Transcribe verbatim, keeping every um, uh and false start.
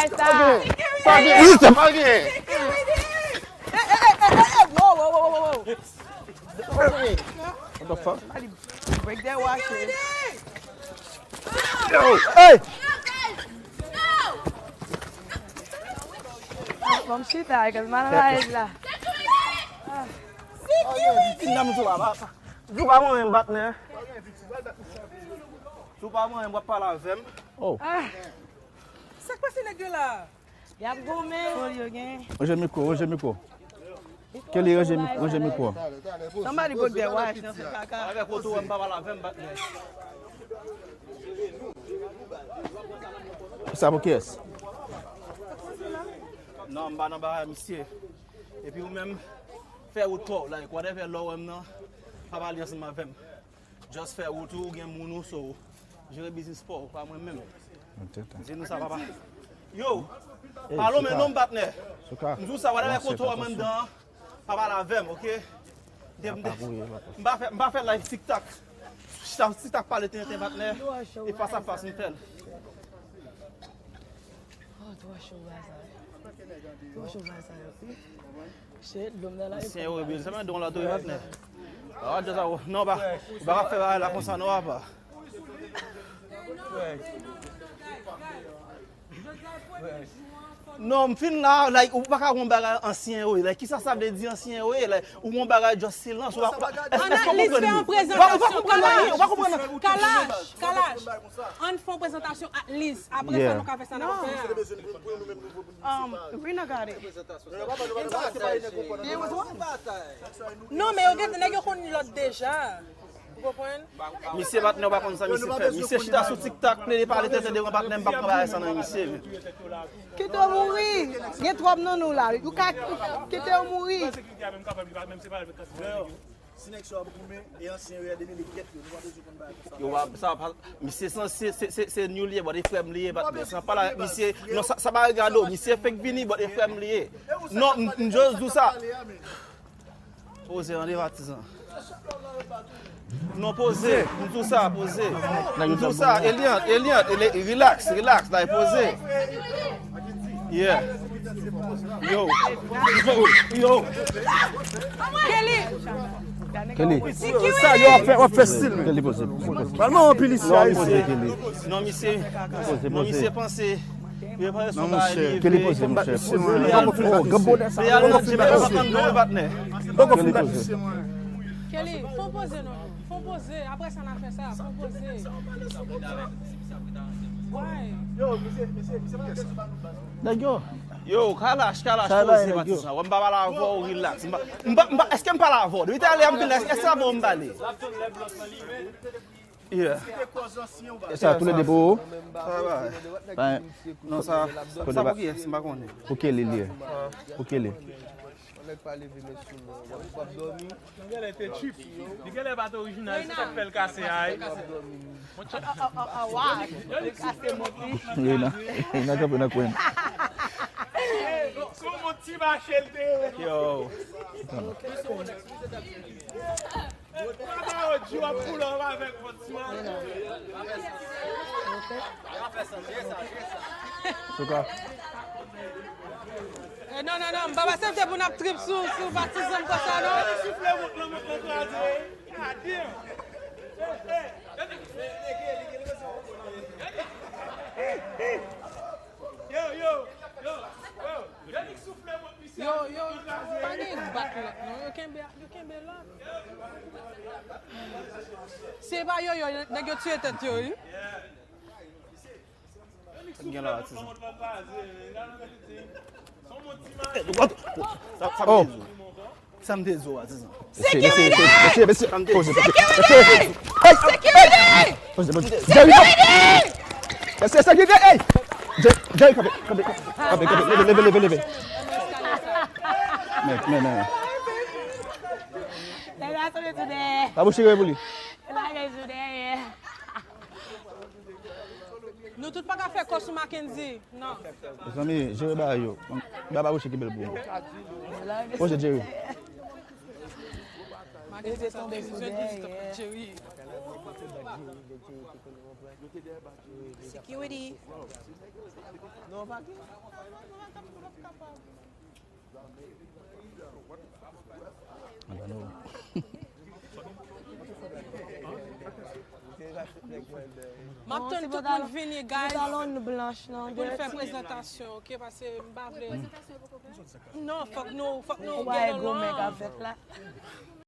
Sa gen. Sa gen. Sa gen. Wow, wow, wow, wow, wow. What the fuck? Somebody break their watches. Yo, hey! Bon, m chita, cause m ann rayaj la. Ti nanm jou a pa, jou pa mwen menm patnè. Jou pa mwen menm w ap pale avè m. Oh. Ah. Sa k pase nèg yo la? Y ap goumen. Fò yo gen. Ranje mikwo, ranje mikwo. Kelly, ranje mi-, ranje mikwo. Somebody break their watch nan fè kaka. Avèk woto, m pa pale avè m, patnè. Sa pou kiyès? Non, m pa nan bagay misye. Epi ou menm, fè wout pa w, like, whatever lè w wè m nan, pa pale ansanm avè m. Just fè wout ou, ou gen moun ou, so, jere biznis pa w, pa mwen menm. Di nou sa, papa. Yo, pa lonmen non, patnè. M di w sa, whatever kote w wè m anndan an, pa pale avè m, oke? M pa fè, m pa fè live TikTok. TikTok pale tenten, patnè. E fas a fas, m fè l. Oh, twò cho gaza. Twò cho gaza, wi. Shit, dlo m nan la. Ansyen yo, wi, sa mwen don la tou, patnè. Ah, just a, non, pa, ou pa ka fè bagay la konsa, non, papa. Non, m fin la, like, ou pa ka gon bagay ansyen yo, like, kisa sa vle di ansyen yo, like, ou gon bagay just silans, ou pa, èske, èske w konprann? Ou pa, ou pa konprann anyen, ou pa konprann. Kalash, Kalash. Ann fè yon prezantasyon at least. Apre sa, nou ka fè sa n ap fè a. Um, Rina got it. Non, men yo gen, nèg yo konn lòt deja. Ou konprann? Misye patnè, w pa konn sa misye fè. Misye chita sou TikTok, plede pale tenten devan patnè, m p ap pran bagay sa nan misye. Kite yo mouri. Gen twòp nan nou la. Ou ka kite yo mouri. Si nèg sa ap goumen, e ansyen yo, e depi li gèt yo, nou pa bezwen konn bagay konsa. Yo pa, sa pa, misye sanse, se, se, se new li ye, but e frè m li ye, patnè. Sa pa la, misye, non, sa, sa pa regade w, misye fèk vini, but e frè m li ye. Non, m, m just di w sa. Poze, anlè patizan. Non, poze, m di w sa, poze. M di w sa, Eliant, Eliant, ele-, relax, relax, la, poze. Yeah. Yo. Yo. Yo. Kelly. Kelly. Sa yo ap fè, w ap fè stil, men. Kelly, poze, poze, poze. Palman anpil isi a, isi. Non, misye. Poze, non, poze. Misye panse. Non, monchè. Kelly, poze, monchè. Poze. Oh, grann bonè sa. Kelly, poze. Kelly, fon poze non. Fon poze. Apre sa, n a fè sa. Fon poze. Why? Nèg yo. Yo, Kalash, Kalash, poze, patizan. Wè m pa pale avè w, relax. M pa, m pa, m pa, èske m pale avè w? Depi talè a m vin la, èske avè w m pale? Yeah. E sa, toulède pou ou? Sa va. Non, sa, sa pou kiyès? M pa konnen. Pou Kelly li ye. Pou Kelly. Nèg pa leve men sou mwen. W ap, w ap dòmi. Li genlè te trip. Li genlè pa t orijinal, se sa k fè l kase a. Rina, Rina kanpe nan kwen. Kòman ti mache l te ye? Yo. Papa Odji w ap pull up avèk yon ti mache. Sou kwa? Eh, non, non, non, m pa aksepte pou n ap trip sou, sou patizan m konsa, non. Soufle mont lan, mont lan kraze. Gade. Yo, yo, yo, yo, yo, pa gen bat lòt, non. Yo kenbe, yo kenbe lòt. Se pa yo, yo, nèg yo tiye tèt yo, wi. Sa k gen la, patizan? Eh, what? Sa, sa m te di w. Sa m te di w, patizan. Mesye, mesye, mesye, mesye, mesye. Poze, poze. Mesye. Sekirite! Hey! Sekirite! Poze, poze. Jerry, poze. Mesye, sekirite! Hey! Je-, Jerry, kanpe, kanpe, kanpe, kanpe. Leve, leve, leve, leve. Men, men, men, men. Nèg la sove tou dèyè. Pa bouche pou li. Lage sou dèyè. Nou tout pa ka fè kò sou Mackendy, non. Mezanmi, jere bagay yo. Ba, ba Bouche kenbe l pou ou. Poze, Jerry. Li te tonbe sou dèyè. Security. M ap tann tout moun vini, guys, Pantalon blanch lan. Pou n fè prezantasyon, ok? Paske m pa vle. Non, fòk nou, fòk nou Ou pa gen e gwo men k ap lòlò. Fèt la.